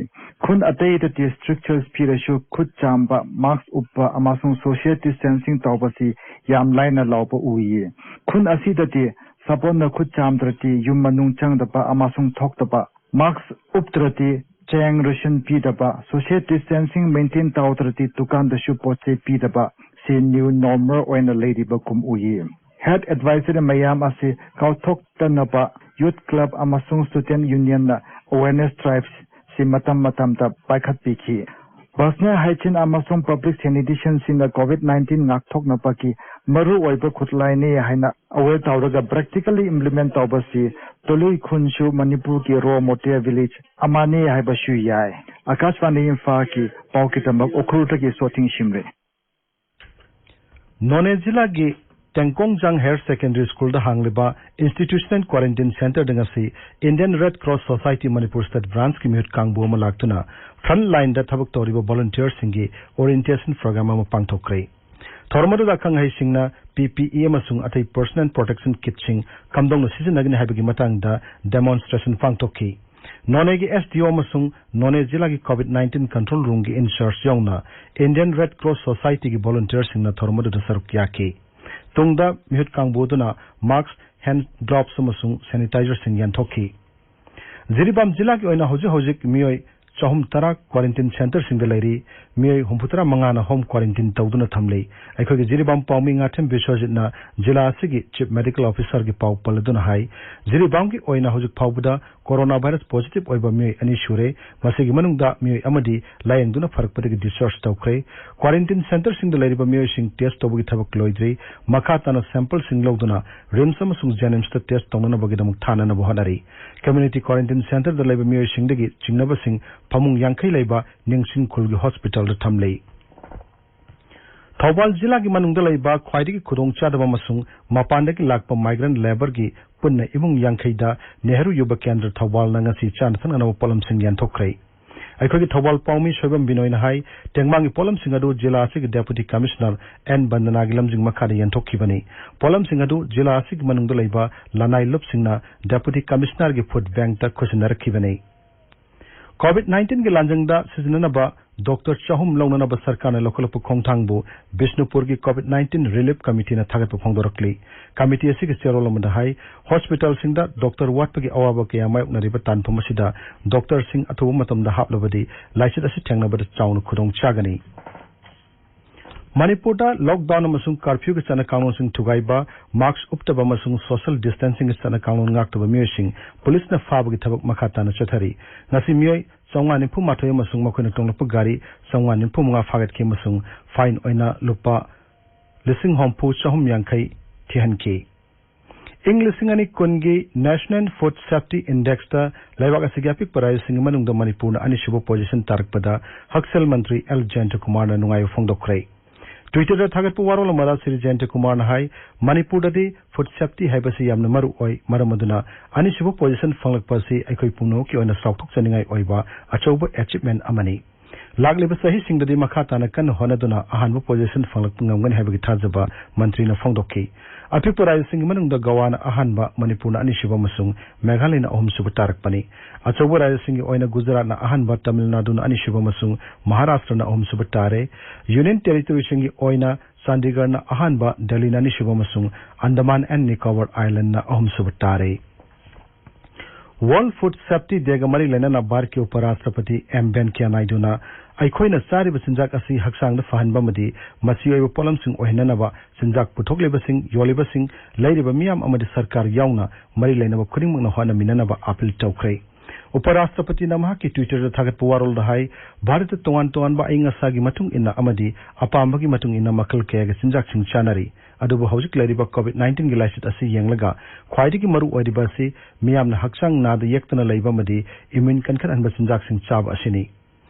ꯈꯨꯟ ꯑꯇꯩꯗꯗꯤ strictures ꯄꯤꯔꯁꯨ ꯈꯨꯠ ꯆꯥꯝꯕ, ꯃꯥꯛꯁ ꯎꯞꯄ ꯑꯃꯁꯨꯡ social distancing ꯇꯧꯕꯁꯤ ꯌꯥꯝ ꯂꯥꯏꯅ ꯂꯧꯕ ꯎꯏ꯫ ꯈꯨꯟ ꯑꯁꯤꯗꯗꯤ ꯁꯥꯄꯣꯟꯅ ꯈꯨꯠ ꯆꯥꯝꯗ꯭ꯔꯗꯤ ꯌꯨꯝ ꯃꯅꯨꯡ ꯆꯪꯗꯕ ꯑꯃꯁꯨꯡ ꯊꯣꯛꯇꯕ, ꯃꯥꯛꯁ ꯎꯞꯇ꯭ꯔꯗꯤ ꯆꯦꯡ ꯔꯦꯁꯟ ꯄꯤꯗꯕ, social distancing maintain ꯇꯧꯗ꯭ꯔꯗꯤ ꯗꯨꯀꯥꯟꯗꯁꯨ ꯄꯣꯠ ꯆꯩ ꯄꯤꯗꯕ, ꯁꯤ new normal ꯑꯣꯏꯅ ꯂꯩꯔꯤꯕꯒꯨꯝ ꯎꯏ꯫ Health advisory ꯃꯌꯥꯝ ꯑꯁꯤ ꯀꯥꯎꯊꯣꯛꯇꯅꯕ youth club ꯑꯃꯁꯨꯡ student unionꯅ awareness drive ꯁꯤ ꯃꯇꯝ ꯃꯇꯝꯗ ꯄꯥꯏꯈꯠꯄꯤꯈꯤ꯫ Personal hygiene ꯑꯃꯁꯨꯡ public sanitation ꯁꯤꯅ ꯀꯣꯚꯤꯗ ꯅꯥꯏꯟꯇꯤꯟ ꯉꯥꯛꯊꯣꯛꯅꯕꯒꯤ ꯃꯔꯨꯑꯣꯏꯕ ꯈꯨꯠꯂꯥꯏꯅꯤ ꯍꯥꯏꯅ aware ꯇꯧꯔꯒ practically implement ꯇꯧꯕꯁꯤ ꯇꯨꯂꯨꯏ ꯈꯨꯟꯁꯨ ꯃꯅꯤꯄꯨꯔꯒꯤ role model village ꯑꯃꯅꯤ ꯍꯥꯏꯕꯁꯨ ꯌꯥꯏ꯫ ꯑꯥꯀꯥꯁꯕꯥꯅꯤ ꯏꯝꯐꯥꯜꯒꯤ ꯄꯥꯎ ꯀꯤꯇꯝꯕ ꯎꯈ꯭ꯔꯨꯜꯗꯒꯤ ꯁꯣꯊꯤꯡ ꯁꯤꯝꯔꯦ꯫ ꯅꯣꯅꯦ ꯖꯤꯂꯥꯒꯤ ꯇꯦꯡꯀꯣꯡꯖꯥꯡ ꯍꯥꯌꯔ ꯁꯦꯀꯦꯟꯗꯔꯤ ꯁ꯭ꯀꯨꯜꯗ ꯍꯥꯡꯂꯤꯕ ꯏꯟꯁꯇꯤꯇ꯭ꯌꯨꯁꯅꯦꯜ ꯀ꯭ꯋꯥꯔꯦꯟꯇꯤꯟ ꯁꯦꯟꯇꯔꯗ ꯉꯁꯤ Indian red cross society Manipur state ꯕ꯭ꯔꯥꯟꯁꯀꯤ ꯃꯤꯍꯨꯠ ꯀꯥꯡꯕꯨ ꯑꯃ ꯂꯥꯛꯇꯨꯅ ꯐ꯭ꯔꯟꯠ ꯂꯥꯏꯟꯗ ꯊꯕꯛ ꯇꯧꯔꯤꯕ ꯚꯣꯂꯨꯟꯇꯤꯌꯔꯁꯤꯡꯒꯤ ꯑꯣꯔꯤꯌꯦꯟꯇꯦꯁꯟ ꯄ꯭ꯔꯣꯒ꯭ꯔꯥꯝ ꯑꯃ ꯄꯥꯡꯊꯣꯛꯈ꯭ꯔꯦ꯫ ꯊꯧꯔꯝ ꯑꯗꯨꯗ ꯑꯈꯪ ꯑꯍꯩꯁꯤꯡꯅ ꯄꯤ ꯄꯤ ꯏ ꯑꯃꯁꯨꯡ ꯑꯇꯩ ꯄꯔꯁꯣꯅꯦꯜ ꯄ꯭ꯔꯣꯇꯦꯛꯁꯟ ꯀꯤꯠꯁꯤꯡ ꯀꯝꯗꯧꯅ ꯁꯤꯖꯤꯟꯅꯒꯅꯤ ꯍꯥꯏꯕꯒꯤ ꯃꯇꯥꯡꯗ ꯗꯦꯃꯣꯟꯁꯇ꯭ꯔꯦꯁꯟ ꯄꯥꯡꯊꯣꯛꯈꯤ꯫ ꯅꯣꯅꯦꯒꯤ ꯑꯦꯁ ꯗꯤ ꯑꯣ ꯑꯃꯁꯨꯡ ꯅꯣꯅꯦ ꯖꯤꯂꯥꯒꯤ ꯀꯣꯚꯤꯗ ꯅꯥꯏꯟꯇꯤꯟ ꯀꯟꯇ꯭ꯔꯣꯜ ꯔꯨꯝꯒꯤ ꯏꯟꯆꯥꯔꯖ ꯌꯥꯎꯅ ꯏꯟꯗꯤꯌꯟ ꯔꯦꯗ ꯀ꯭ꯔꯣꯁ ꯁꯣꯁꯥꯏꯇꯤꯒꯤ ꯚꯣꯂꯨꯟꯇꯤꯌꯔꯁꯤꯡꯅ ꯊꯧꯔꯝ ꯑꯗꯨꯗ ꯁꯔꯨꯛ ꯌꯥꯈꯤ꯫ ꯇꯨꯡꯗ ꯃꯤꯍꯨꯠ ꯀꯥꯡꯕꯨ ꯑꯗꯨꯅ ꯃꯥꯁꯛ, ꯍꯦꯟꯗ ꯒ꯭ꯂꯣꯚꯁ ꯑꯃꯁꯨꯡ ꯁꯦꯅꯤꯇꯥꯏꯖꯔꯁꯤꯡ ꯌꯦꯟꯊꯣꯛꯈꯤ꯫ ꯖꯤꯔꯤꯕꯥꯝ ꯖꯤꯂꯥꯒꯤ ꯑꯣꯏꯅ ꯍꯧꯖꯤꯛ ꯍꯧꯖꯤꯛ ꯃꯤꯑꯣꯏ ꯆꯍꯨꯝ ꯇꯔꯥ ꯀ꯭ꯋꯥꯔꯦꯟꯇꯤꯟ ꯁꯦꯟꯇꯔꯁꯤꯡꯗ ꯂꯩꯔꯤ꯫ ꯃꯤꯑꯣꯏ ꯍꯨꯝꯐꯨꯇꯔꯥ ꯃꯉꯥꯅ ꯍꯣꯝ ꯀ꯭ꯋꯥꯔꯦꯟꯇꯤꯟ ꯇꯧꯗꯨꯅ ꯊꯝꯂꯤ꯫ ꯑꯩꯈꯣꯏꯒꯤ ꯖꯤꯔꯤꯕꯥꯝ ꯄꯥꯎꯃꯤ ꯉꯥꯊꯦꯝ ꯕꯤꯁ꯭ꯋꯖꯤꯠꯅ ꯖꯤꯂꯥ ꯑꯁꯤꯒꯤ ꯆꯤꯐ ꯃꯦꯗꯤꯀꯦꯜ ꯑꯣꯐꯤꯁꯔꯒꯤ ꯄꯥꯎ ꯄꯜꯂꯗꯨꯅ ꯍꯥꯏ, ꯖꯤꯔꯤꯕꯥꯝꯒꯤ ꯑꯣꯏꯅ ꯍꯧꯖꯤꯛ ꯐꯥꯎꯕꯗ ꯀꯣꯔꯣꯅꯥ ꯚꯥꯏꯔꯁ ꯄꯣꯖꯤꯇꯤꯚ ꯑꯣꯏꯕ ꯃꯤꯑꯣꯏ ꯑꯅꯤ ꯁꯨꯔꯦ꯫ ꯃꯁꯤꯒꯤ ꯃꯅꯨꯡꯗ ꯃꯤꯑꯣꯏ ꯑꯃꯗꯤ ꯂꯥꯌꯦꯡꯗꯨꯅ ꯐꯔꯛꯄꯗꯒꯤ ꯗꯤꯁꯆꯥꯔꯖ ꯇꯧꯈ꯭ꯔꯦ꯫ ꯀ꯭ꯋꯥꯔꯦꯟꯇꯤꯟ ꯁꯦꯟꯇꯔꯁꯤꯡꯗ ꯂꯩꯔꯤꯕ ꯃꯤꯑꯣꯏꯁꯤꯡ ꯇꯦꯁ ꯇꯧꯕꯒꯤ ꯊꯕꯛ ꯂꯣꯏꯗ꯭ꯔꯤ꯫ ꯃꯈꯥ ꯇꯥꯅ ꯁꯦꯝꯄꯜꯁꯤꯡ ꯂꯧꯗꯨꯅ ꯔꯤꯝꯁ ꯑꯃꯁꯨꯡ ꯖꯦꯅꯤꯝꯁꯇ ꯇꯦꯁ ꯇꯧꯅꯅꯕꯒꯤꯗꯃꯛ ꯊꯥꯅꯅꯕ ꯍꯣꯠꯅꯔꯤ꯫ ꯀꯝꯃ꯭ꯌꯨꯅꯤꯇꯤ ꯀ꯭ꯋꯥꯔꯦꯟꯇꯤꯟ ꯁꯦꯟꯇꯔꯗ ꯂꯩꯕ ꯃꯤꯑꯣꯏꯁꯤꯡꯗꯒꯤ ꯆꯤꯡꯅꯕꯁꯤꯡ ꯐꯃꯨꯡ ꯌꯥꯡꯈꯩ ꯂꯩꯕ ꯅꯤꯡꯁꯤꯡ ꯈꯨꯜꯒꯤ ꯍꯣꯁꯄꯤꯇꯥꯜꯗ ꯊꯝꯂꯤ꯫ ꯊꯧꯕꯥꯜ ꯖꯤꯂꯥꯒꯤ ꯃꯅꯨꯡꯗ ꯂꯩꯕ ꯈ꯭ꯋꯥꯏꯗꯒꯤ ꯈꯨꯗꯣꯡꯆꯥꯗꯕ ꯑꯃꯁꯨꯡ ꯃꯄꯥꯟꯗꯒꯤ ꯂꯥꯛꯄ ꯃꯥꯏꯒ꯭ꯔꯦꯟ ꯂꯦꯕꯔꯒꯤ ꯄꯨꯟꯅ ꯏꯃꯨꯡ ꯌꯥꯡꯈꯩꯗ ꯅꯦꯍꯔꯨ ꯌꯨꯕ ꯀꯦꯟꯗ꯭ꯔ ꯊꯧꯕꯥꯜꯅ ꯉꯁꯤ ꯆꯥꯅ ꯊꯛꯅꯅꯕ ꯄꯣꯠꯂꯝꯁꯤꯡ ꯌꯦꯟꯊꯣꯛꯈ꯭ꯔꯦ꯫ ꯑꯩꯈꯣꯏꯒꯤ ꯊꯧꯕꯥꯜ ꯄꯥꯎꯃꯤ ꯁꯣꯏꯕꯝ ꯕꯤꯅꯣꯏꯅ ꯍꯥꯏ, ꯇꯦꯡꯕꯥꯡꯒꯤ ꯄꯣꯠꯂꯝꯁꯤꯡ ꯑꯗꯨ ꯖꯤꯂꯥ ꯑꯁꯤꯒꯤ ꯗꯦꯄꯨꯇꯤ ꯀꯃꯤꯁꯅꯔ ꯑꯦꯟ ꯕꯟꯗꯅꯥꯒꯤ ꯂꯝꯖꯤꯡ ꯃꯈꯥꯗ ꯌꯦꯟꯊꯣꯛꯈꯤꯕꯅꯤ꯫ ꯄꯣꯠꯂꯝꯁꯤꯡ ꯑꯗꯨ ꯖꯤꯂꯥ ꯑꯁꯤꯒꯤ ꯃꯅꯨꯡꯗ ꯂꯩꯕ ꯂꯅꯥꯏ ꯂꯨꯞꯁꯤꯡꯅ ꯗꯦꯄꯨꯇꯤ ꯀꯃꯤꯁꯅꯔꯒꯤ ꯐꯨꯗ ꯕꯦꯡꯛꯇ ꯈꯨꯠꯁꯤꯟꯅꯔꯛꯈꯤꯕꯅꯤ꯫ ꯀꯣꯚꯤꯗ ꯅꯥꯏꯟꯇꯤꯟꯒꯤ ꯂꯥꯟꯖꯪꯗ ꯁꯤꯖꯤꯟꯅꯅꯕ ꯗꯣꯛꯇꯔ ꯆꯍꯨꯝ ꯂꯧꯅꯅꯕ ꯁꯔꯀꯥꯔꯅ ꯂꯧꯈꯠꯂꯛꯄ ꯈꯣꯡꯊꯥꯡꯕꯨ ꯕꯤꯁꯅꯨꯄꯨꯔꯒꯤ ꯀꯣꯚꯤꯗ ꯅꯥꯏꯟꯇꯤꯟ ꯔꯤꯂꯤꯐ ꯀꯃꯤꯇꯤꯅ ꯊꯥꯒꯠꯄ ꯐꯣꯡꯗꯣꯔꯛꯂꯤ꯫ ꯀꯃꯤꯇꯤ ꯑꯁꯤꯒꯤ ꯆꯦꯔꯣꯜ ꯑꯃꯗ ꯍꯥꯏ, ꯍꯣꯁꯄꯤꯇꯥꯜꯁꯤꯡꯗ ꯗꯣꯛꯇꯔ ꯋꯥꯠꯄꯒꯤ ꯑꯋꯥꯕ ꯀꯌꯥ ꯃꯥꯌꯣꯛꯅꯔꯤꯕ ꯇꯥꯟꯐꯝ ꯑꯁꯤꯗ ꯗꯣꯛꯇꯔꯁꯤꯡ ꯑꯊꯨꯕ ꯃꯇꯝꯗ ꯍꯥꯞꯂꯕꯗꯤ ꯂꯥꯏꯆꯠ ꯑꯁꯤ ꯊꯦꯡꯅꯕꯗ ꯆꯥꯎꯅ ꯈꯨꯗꯣꯡ ꯆꯥꯒꯅꯤ꯫ ꯃꯅꯤꯄꯨꯔꯗ ꯂꯣꯛꯗꯥꯎꯟ ꯑꯃꯁꯨꯡ ꯀꯔꯐ꯭ꯌꯨꯒꯤ ꯆꯠꯅ ꯀꯥꯡꯂꯣꯟꯁꯤꯡ ꯊꯨꯒꯥꯏꯕ, ꯃꯥꯁꯛ ꯎꯞꯇꯕ ꯑꯃꯁꯨꯡ ꯁꯣꯁꯤꯌꯦꯜ ꯗꯤꯁꯇꯦꯟꯁꯤꯡꯒꯤ ꯆꯠꯅ ꯀꯥꯡꯂꯣꯟ ꯉꯥꯛꯇꯕ ꯃꯤꯑꯣꯏꯁꯤꯡ ꯄꯨꯂꯤꯁꯅ ꯐꯥꯕꯒꯤ ꯊꯕꯛ ꯃꯈꯥ ꯇꯥꯅ ꯆꯠꯊꯔꯤ꯫ ꯉꯁꯤ ꯃꯤꯑꯣꯏ ꯆꯥꯝꯃꯉꯥ ꯅꯤꯐꯨ ꯃꯥꯊꯣꯏ ꯑꯃꯁꯨꯡ ꯃꯈꯣꯏꯅ ꯇꯣꯡꯂꯛꯄ ꯒꯥꯔꯤ ꯆꯥꯝꯃꯉꯥ ꯅꯤꯐꯨ ꯃꯉꯥ ꯐꯥꯒꯠꯈꯤ ꯑꯃꯁꯨꯡ ꯐꯥꯏꯟ ꯑꯣꯏꯅ ꯂꯨꯄꯥ ꯂꯤꯁꯤꯡ ꯍꯨꯝꯐꯨ ꯆꯍꯨꯝ ꯌꯥꯡꯈꯩ ꯊꯤꯍꯟꯈꯤ꯫ ꯏꯪ ꯂꯤꯁꯤꯡ ꯑꯅꯤ ꯀꯨꯟꯒꯤ National Food Safety Indexꯇ ꯂꯩꯕꯥꯛ ꯑꯁꯤꯒꯤ ꯑꯄꯤꯛꯄ ꯔꯥꯖ꯭ꯌꯁꯤꯡꯒꯤ ꯃꯅꯨꯡꯗ ꯃꯅꯤꯄꯨꯔꯅ ꯑꯅꯤꯁꯨꯕ position ꯇꯥꯔꯛꯄꯗ ꯍꯛꯁꯦꯜ ꯃꯟꯇ꯭ꯔꯤ ꯑꯦꯜ ꯖꯌꯟꯇꯀꯨꯃꯥꯔꯅ ꯅꯨꯡꯉꯥꯏꯕ ꯐꯣꯡꯗꯣꯛꯈ꯭ꯔꯦ꯫ Twitterꯗ ꯊꯥꯒꯠꯄ ꯋꯥꯔꯣꯜ ꯑꯃꯗ ꯁ꯭ꯔꯤ ꯖꯌꯟꯇꯀꯨꯃꯥꯔꯅ ꯍꯥꯏ, ꯃꯅꯤꯄꯨꯔꯗꯗꯤ food safety ꯍꯥꯏꯕꯁꯤ ꯌꯥꯝꯅ ꯃꯔꯨ ꯑꯣꯏ, ꯃꯔꯝ ꯑꯗꯨꯅ ꯑꯅꯤꯁꯨꯕ position ꯐꯪꯂꯛꯄ ꯑꯁꯤ ꯑꯩꯈꯣꯏ ꯄꯨꯝꯅꯃꯛꯀꯤ ꯑꯣꯏꯅ ꯆꯥꯎꯊꯣꯛꯆꯅꯤꯡꯉꯥꯏ ꯑꯣꯏꯕ ꯑꯆꯧꯕ achievement ꯑꯃꯅꯤ꯫ ꯂꯥꯛꯂꯤꯕ ꯆꯍꯤꯁꯤꯡꯗꯗꯤ ꯃꯈꯥ ꯇꯥꯅ ꯀꯟꯅ ꯍꯣꯠꯅꯗꯨꯅ ꯑꯍꯥꯟꯕ position ꯐꯪꯂꯛꯄ ꯉꯝꯒꯅꯤ ꯍꯥꯏꯕꯒꯤ ꯊꯥꯖꯕ ꯃꯟꯇ꯭ꯔꯤꯅ ꯐꯣꯡꯗꯣꯛꯈꯤ꯫ ꯑꯄꯤꯛꯄ ꯔꯥꯖ꯭ꯌꯁꯤꯡꯒꯤ ꯃꯅꯨꯡꯗ ꯒꯋꯥꯅ ꯑꯍꯥꯟꯕ, ꯃꯅꯤꯄꯨꯔꯅ ꯑꯅꯤꯁꯨꯕ ꯑꯃꯁꯨꯡ ꯃꯦꯘꯥꯂꯌꯅ ꯑꯍꯨꯝꯁꯨꯕ ꯇꯥꯔꯛꯄꯅꯤ꯫ ꯑꯆꯧꯕ ꯔꯥꯖ꯭ꯌꯁꯤꯡꯒꯤ ꯑꯣꯏꯅ ꯒꯨꯖꯔꯥꯠꯅ ꯑꯍꯥꯟꯕ, ꯇꯥꯃꯤꯜ ꯅꯥꯗꯨꯅ ꯑꯅꯤꯁꯨꯕ ꯑꯃꯁꯨꯡ ꯃꯍꯥꯔꯥꯁꯇ꯭ꯔꯅ ꯑꯍꯨꯝꯁꯨꯕ ꯇꯥꯔꯦ꯫ Union Territoryꯁꯤꯡꯒꯤ ꯑꯣꯏꯅ ꯆꯥꯟꯗꯤꯒꯔꯅ ꯑꯍꯥꯟꯕ, ꯗꯦꯜꯂꯤꯅ ꯑꯅꯤꯁꯨꯕ ꯑꯃꯁꯨꯡ ꯑꯟꯗꯃꯥꯟ ꯑꯦꯟ ꯅꯤꯀꯣꯕꯔ ꯑꯥꯏꯂꯦꯟꯗꯅ ꯑꯍꯨꯝꯁꯨꯕ ꯇꯥꯔꯦ꯫ World Food Safety Dayꯒ ꯃꯔꯤ ꯂꯩꯅꯅ ꯚꯥꯔꯠꯀꯤ ꯎꯄ ꯔꯥꯁꯇ꯭ꯔꯄꯇꯤ ꯑꯦꯝ ꯚꯦꯟꯀꯌꯥ ꯅꯥꯏꯗꯨꯅ ꯑꯩꯈꯣꯏꯅ ꯆꯥꯔꯤꯕ ꯆꯤꯟꯖꯥꯛ ꯑꯁꯤ ꯍꯛꯆꯥꯡꯗ ꯐꯍꯟꯕ ꯑꯃꯗꯤ ꯃꯆꯤ ꯑꯣꯏꯕ ꯄꯣꯠꯂꯝꯁꯤꯡ ꯑꯣꯏꯍꯟꯅꯅꯕ ꯆꯤꯟꯖꯥꯛ ꯄꯨꯊꯣꯛꯂꯤꯕꯁꯤꯡ, ꯌꯣꯜꯂꯤꯕꯁꯤꯡ, ꯂꯩꯔꯤꯕ ꯃꯤꯌꯥꯝ ꯑꯃꯗꯤ ꯁꯔꯀꯥꯔ ꯌꯥꯎꯅ ꯃꯔꯤ ꯂꯩꯅꯕ ꯈꯨꯗꯤꯡꯃꯛꯅ ꯍꯣꯠꯅꯃꯤꯟꯅꯅꯕ ꯑꯥꯄꯤꯜ ꯇꯧꯈ꯭ꯔꯦ꯫ ꯎꯄ ꯔꯥꯁꯇ꯭ꯔꯄꯇꯤꯅ ꯃꯍꯥꯛꯀꯤ Twitterꯗ ꯊꯥꯒꯠꯄ ꯋꯥꯔꯣꯜꯗ ꯍꯥꯏ, ꯚꯥꯔꯠꯇ ꯇꯣꯉꯥꯟ ꯇꯣꯉꯥꯟꯕ ꯑꯏꯪ ꯑꯁꯥꯒꯤ ꯃꯇꯨꯡ ꯏꯟꯅ ꯑꯃꯗꯤ ꯑꯄꯥꯝꯕꯒꯤ ꯃꯇꯨꯡ ꯏꯟꯅ ꯃꯈꯜ ꯀꯌꯥꯒꯤ ꯆꯤꯟꯖꯥꯛꯁꯤꯡ ꯆꯥꯅꯔꯤ꯫ ꯑꯗꯨꯕꯨ ꯍꯧꯖꯤꯛ ꯂꯩꯔꯤꯕ COVID nineteen ꯒꯤ ꯂꯥꯏꯆꯠ ꯑꯁꯤ ꯌꯦꯡꯂꯒ ꯈ꯭ꯋꯥꯏꯗꯒꯤ ꯃꯔꯨ ꯑꯣꯏꯔꯤꯕ ꯑꯁꯤ ꯃꯤꯌꯥꯝꯅ ꯍꯛꯆꯥꯡ ꯅꯥꯗ ꯌꯦꯛꯇꯅ ꯂꯩꯕ ꯑꯃꯗꯤ immune ꯀꯟꯈꯠꯍꯟꯕ ꯆꯤꯟꯖꯥꯛꯁꯤꯡ ꯆꯥꯕ ꯑꯁꯤꯅꯤ꯫